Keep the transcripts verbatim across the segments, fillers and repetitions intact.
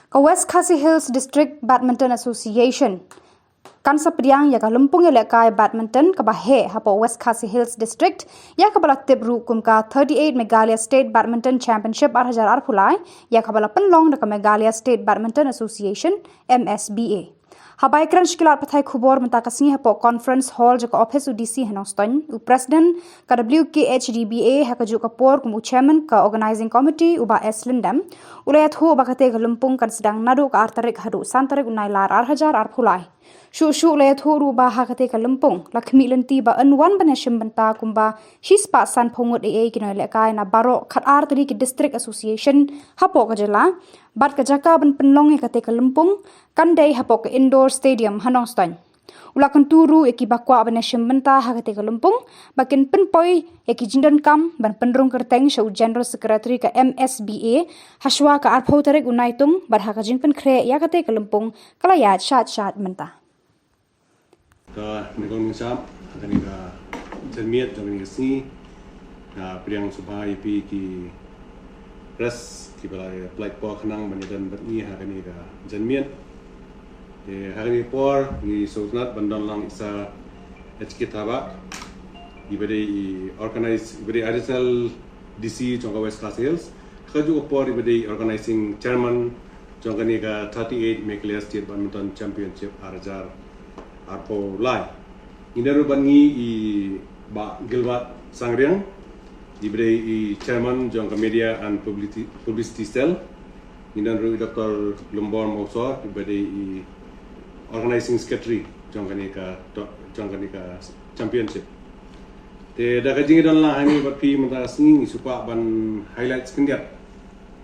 Ka West Khasi Hills District Badminton Association kan sa pdiang ïa ka lympung ïalehkai badminton kaba heh hapoh West Khasi Hills District, ïa kaba la tip ruh kum ka thirty-eight Meghalaya State Badminton Championship ar hajar arphew lai, ïa kaba la pynlong da ka Meghalaya State Badminton Association, M S B A. Haba ïakren sha ki lad pathai khubor mynta ka sngi hapoh Conference Hall jong ka ophis u D C ha Nongstoiñ, u President ka W K H D B A ha kajuh ka por kum u Chairman ka Organising Committee, u Bah S Lyngdoh, u la ïathuh ba katei ka lympung kan sdang naduh ka ar tarik haduh san tarik u Nailar ar hajar arphew lai. Shuh shuh u la ïathuh ruh ba ha katei ka lympung la khmih lynti ba yn wan ban ïashim bynta kumba shispah sanphew ngut eiei ki nongïalehkai na baroh khatar tylli ki District Association hapoh ka jylla, bad ka jaka ban pynlong ïa katei ka lympung kan dei hapoh ka Indoor Stadium ha Nongstoiñ. U la kyntu ruh ïa kiba kwah ban ïashim bynta ha katei ka lympung ba kin pynpoi ïa ki jingdonkam ban pynrung kyrteng sha u General Secretary ka M S B A hashwa ka arphew tarik u Naitung, bad ha ka jingpynkhreh ïa katei ka lympung ka la ïaid shait shait mynta. Ka nyngkong nyngshap ha kane ka janmiet jong kane ka sngi, nga pdiang sngewbha ïa phi ki press kiba la pynlait por khnang ban ïadon bad ngi ha kane ka janmiet. Te ha kane ka por ngi sngewtynnat ban don lang i Sir H K Thabah, iba dei i organize, iba dei Additional D C jong ka West Khasi Hills. Ha kajuh ka por iba dei i Organizing Chairman jong kane ka thirty-eight Meghalaya State Badminton Championship ar hajar arphew lai. Ngi don ruh bad ngi i Bah Gilbert Sangriang, iba dei i Chairman jong ka Media and Publicity, Publicity Cell. Ngi don ruh i Doctor Lumbor Mawsor, iba dei i Organizing Secretary jong kane ka to-, jong kane ka championship. Te da ka jingïadon lang hangne bad phi mynta ka sngi, ngi sngewkwah ban highlight khyndiat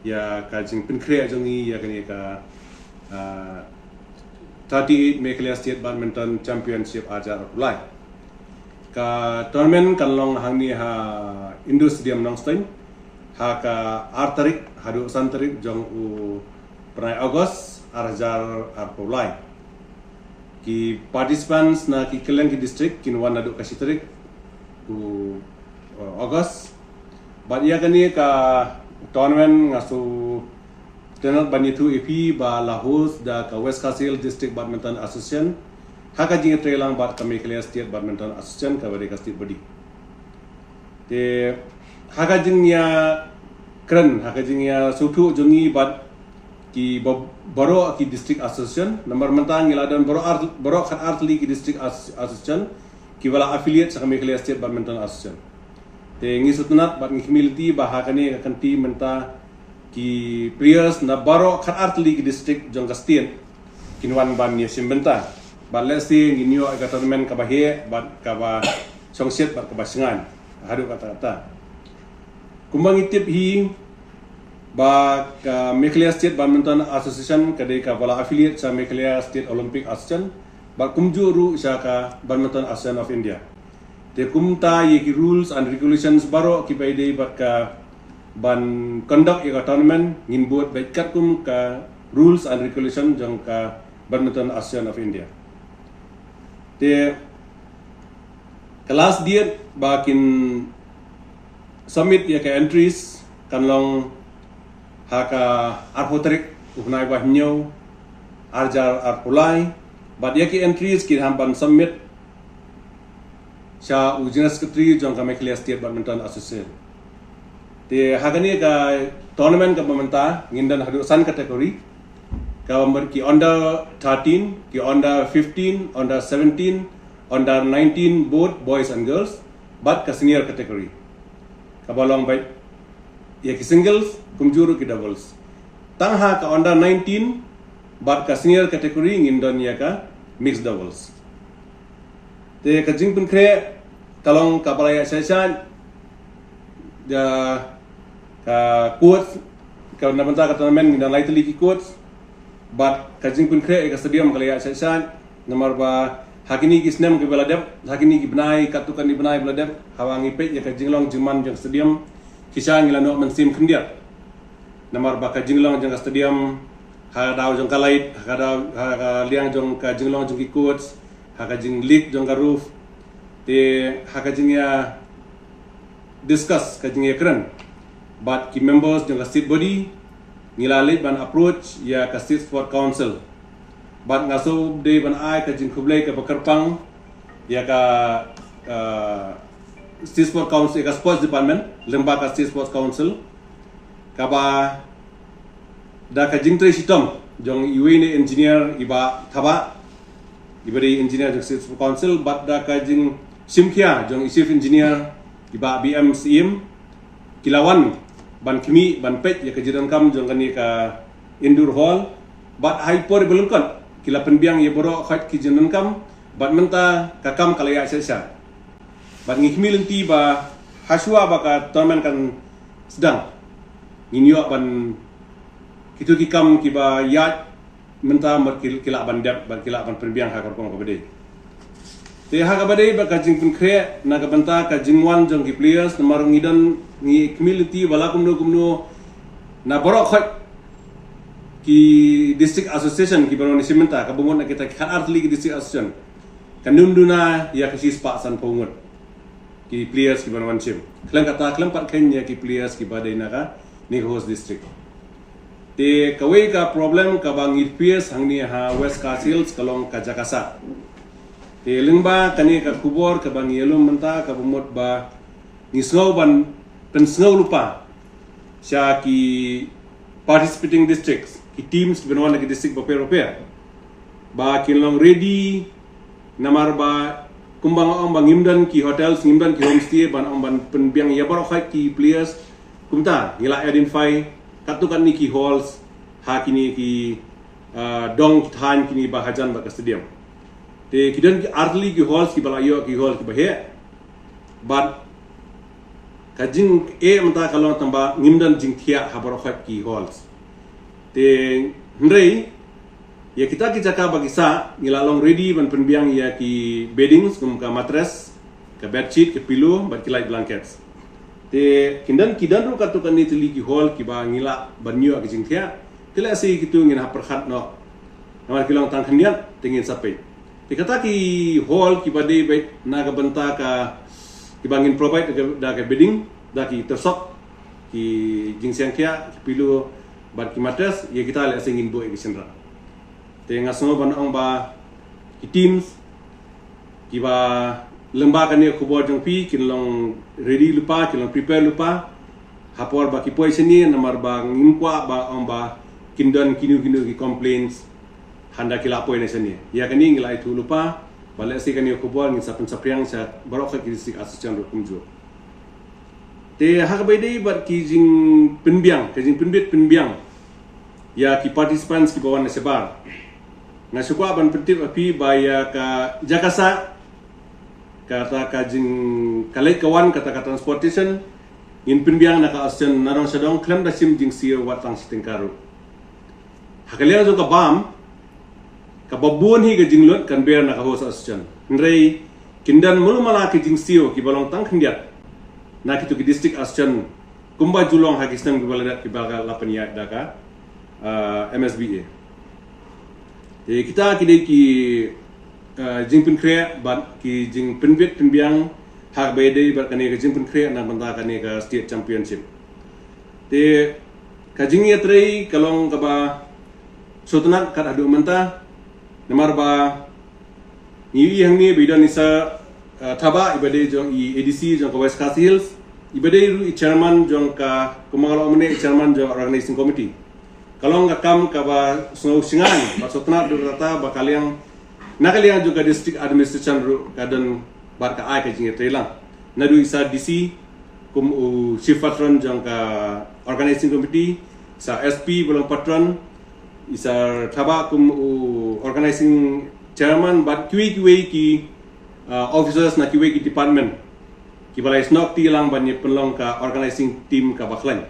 ïa ka jingpynkhreh jong ngi ïa kane ka, ah, thirty-eight Meghalaya State Badminton Championship ar hajar arphew lai. Ka tournament kan long hangne ha Indoor Stadium Nongstoiñ ha ka ar tarik haduh san tarik jong u bnai August ar hajar arphew lai. Ki participants na ki kylleng ki district kin wan naduh ka shi tarik u, uh, August. Bad ïa kane ka tournament nga sngewtynnat ban ïathuh ïa phi ba la host da ka West Khasi Hills District Badminton Association ha ka jingïatreilang bad ka Meghalaya State Badminton Association kaba dei ka state body. Te ha ka jingïakren, ha ka jingïasngewthuh jong ngi bad ki ba-, baroh ki district association, namar mynta ngi la don baroh ar, baroh khatar tylli ki district as-, association kiba la affiliate sha ka Meghalaya State Badminton Association. Te ngi sngewtynnat bad ngi khmih lynti ba ha kane ka kynti mynta ki players na baroh khatar tylli ki district jong ka state kin wan ban ïashim bynta. Bad let's say ngin ïoh ïa ka tournament kaba heh bad kaba shongshit bad kaba shngaiñ haduh katta katta. Kumba ngi tip hi ba ka Meghalaya State Badminton Association ka dei kaba la affiliate sha Meghalaya State Olympic Association bad kumjuh ruh sha ka Badminton Association of India. Te kumta ïa ki rules and regulations baroh kiba ïadei bad ka ban conduct ïa ka tournament ngin bud beit katkum ka rules and regulation jong ka Badminton Association of India. Te ka last date ba kin submit ïa ka entries kan long ha ka arphew tarik u bnai ba hynñiew ar hajar arphew lai, bad ïa ki entries kin hap ban submit sha u General Secretary jong ka Meghalaya State Badminton Association. Te ha kane ka tournament kaba mynta ngin don haduh san category, kaba mut ki under thirteen, ki under fifteen, under seventeen, under nineteen, both boys and girls, bad ka senior category kaba long beit ïa ki singles kumjuh ruh ki doubles. Tang ha ka under nineteen bad ka senior category ngin don ïa ka mixed doubles. Te ka jingpynkhreh ka long kaba la ïaid shai shai da ka coach, ka na bynta ka tournament ngin don lai tylli ki coach, bad ka jingpynkhreh ïa ka stadium ka la ïaid shai shai. Namar ba ha kine ki snem kiba la dep, ha kine ki bnai, katto katne bnai ba la dep, haba ngi peit ïa ka jinglong jingman jong ka stadium, shisha ngi la noh mynsiem khyndiat. Namar ba ka jinglong jong ka stadium, ha ka daw jong ka light, ha ka daw, ha ka liang jong ka jinglong jong ki coach, ha ka jingleak jong ka roof, te ha ka jingïa discuss, ka jingïakren bad ki members jong ka state body, ngi la leit ban approach ïa ka State Sports Council. Bad nga shu dei ban ai ka jingkhublei kaba kyrpang ïa ka, uh, State Sports Council, ïa ka Sports Department, lyngba ka State Sports Council, kaba da ka jingtrei shitom jong iwei na engineer i Bah Thabah, iba dei engineer jong State Sports Council, bad da ka jingshimkhia jong i Chief Engineer i Bah B M Syiem, ki la wan ban khmih, ban peit ïa ka jingdonkam jong kane ka indoor hall. Bad ha i por iba lyngkot ki la pynbiang ïa baroh khoit ki jingdonkam, bad mynta ka kam ka la ïaid sha sha. Bad ngi khmih lynti ba hashwa ba ka tournament kan sdang, ngin ïoh ban kito ki kam kiba ïaid mynta, mut ki, ki lah ban dep, bad ki lah ban pynbiang ha ka rukom kaba dei. Te ha kaba dei bad ka jingpynkhreh na ka bynta ka jingwan jong ki players, namar ngi don, ngi khmih lynti ba la kumno kumno na baroh khoit ki district association kiba wan shim mynta, kaba mut na kita ki khatar tylli ki district association, kan ym duna ïa ka shispah sanphew ngut ki players kiba wan shim. Khlem kata, khlem pat khein ïa ki players kiba dei na kane ka host district. Te kawei ka problem kaba ngi face hangne ha West Khasi Hills ka long ka jaka sah. Te lyngba kane ka khubor kaba ngi ïalum mynta, kaba mut ba ngi sngew ban pynsngew lypa sha ki participating districts, ki teams kiba wan na ki district bapher bapher, ba kin long ready, namar ba kumba nga ong ba ngim don ki hotels, ngim don ki homestay ban ong ban pynbiang ïa baroh khoit ki players. Kumta ngi la identify katto katne ki halls ha kine ki, uh, dong ki thaiñ kine ba hajan bad ka stadium. Te ki don ki artylli ki halls kiba la ïoh, ki hall kiba heh. Bad ka jingeh mynta ka long tang ba ngim don jingthiah ha baroh khoit ki halls. Te hynrei ïa kita ki jaka ba ki sah, ngi la long ready ban pynbiang ïa ki beddings, kum ka mattress, ka bedsheet, ka pillow bad ki light blankets. Te kin don, ki don ruh katto katne tylli ki hall kiba ngi lah ban ïoh ka jingthiah. Te lehse kito ngin hap pyrkhat noh, namar ki long tang khyndiat, te ngin sa peit. Te kata ki hall kiba dei beit na ka bynta ka, kiba ngin provide da ka, da ka bedding, da ki tyrsok, ki jingsngewthiah, ki pillow bad ki mattress, ïa kita lehse ngin buh ïa ki shynrang. Te nga sngew ban ong ba ki teams kiba lyngba kane ka khubor jong phi kin long ready lypa, kin long prepare lypa ha por ba ki poi shane, namar ba ngim kwah ba ong ba kin don kino kino ki complaints haba ki la poi na shane. Ïa kane ngi la ïathuh lypa, ba lehse kane ka khubor ngin sa pynsaphriang sha baroh ki district association ruh kumjuh. Te ha kaba ïadei bad ki jingpynbiang, ka jingpynbit pynbiang ïa ki participants kiba wan na shabar, nga sngewkwah ban pyntip ïa phi ba ïa ka jaka sah, kata ka jing, ka leit ka wan, kata ka transportation, ngin pynbiang na ka association nadong shadong khlem da shim jingsiew wat tang shi tyngka ruh. Ha ka liang jong ka bam, kaba bun hi ka jinglut kan ber na ka host association. Hynrei kin don mano mano ki jingsiew kiba long tang khyndiat na kito ki district association, kumba ju long ha ki snem kiba la dep, kiba la pynïaid da ka, ah, M S B A. Te kita ki dei ki, ah, jingpynkhreh bad ki jingpynbit pynbiang ha kaba ïadei bad kane ka jingpynkhreh na ka bynta kane ka state championship. Te ka jingïatrei ka long kaba sngewtynnat kat haduh mynta, namar ba ngi ïohi hangne ba i don i Sir, uh, Thabah, iba dei jong i A D C jong ka West Khasi Hills, iba dei ruh i chairman jong ka, kumba nga la ong mynne, i chairman jong ka organizing committee. Ka long ka kam kaba sngewsynei bad sngewtynnat haduh katta ba ka liang, na ka liang jong ka district administration ruh ka don bad ka ai ka jingïatreilang. Naduh i Sir D C kum u chief patron jong ka organizing committee, i Sir S P ba long patron, i Sir Thabah kum u organizing chairman, bad kiwei kiwei ki, uh, officers na kiwei ki department kiba la ïasnoh kti lang ban ïa pynlong ka organizing team kaba khlaiñ.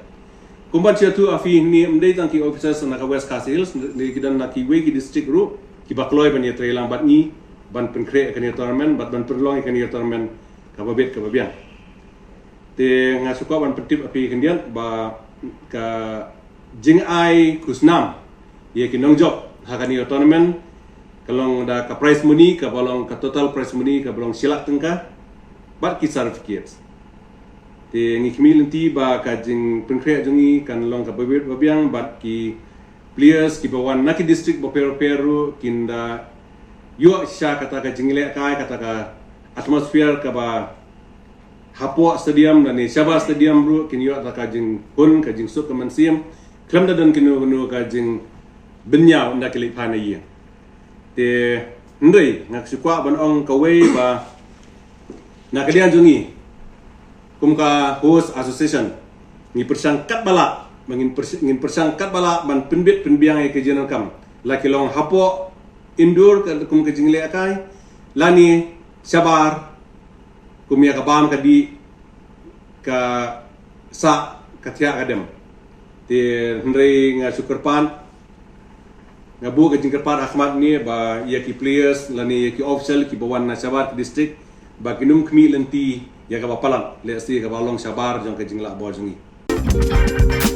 Kumba nga shu ïathuh ha phi hangne, ym dei tang ki officers na ka West Khasi Hills, ki don na kiwei ki district ruh kiba kloi ban ïatreilang bad ngi ban pynkhreh ïa kane ka tournament bad ban pynlong ïa kane ka tournament kaba bit kaba biang. Te nga sngewkwah ban pyntip ïa phi khyndiat ba ka jingai khusnam ïa ki nongjop ha kane ka tournament ka long da ka prize money kaba long, ka total prize money kaba long shi lak tyngka bad ki certificates. Te ngi khmih lynti ba ka jingpynkhreh jong ngi kan long kaba bit ba biang bad ki players kiba wan na ki district bapher bapher ruh kin da ïoh shisha kata ka jinglehkai, kata ka atmosphere kaba hapoh stadium lane shabar stadium ruh kin ïoh kata ka jinghun, ka jingsuk ka mynsiem khlem da don kano kano ka jingbynñiaw ynda ki leit phai na ïing. Te hynrei nga shu kwah ban ong kawei ba na ka liang jong ngi kum ka host association ngi pyrshang katba lah, ba ngin pyrsh-, ngin pyrshang katba lah ban pynbit pynbiang ïa ka jingdonkam, la ki long hapoh indoor ka kum ka jinglehkai lane shabar kum ïa ka bam ka dih, ka sah, ka thiah ka dem. Te hynrei nga shu kyrpad, nga buh ka jingkyrpad ha khmat ne ba ïa ki players lane ïa ki official kiba wan na shabar ki district ba kin ym khmih lynti ïa kaba palat, lehse kaba long shabar jong ka jinglah bol jong ngi.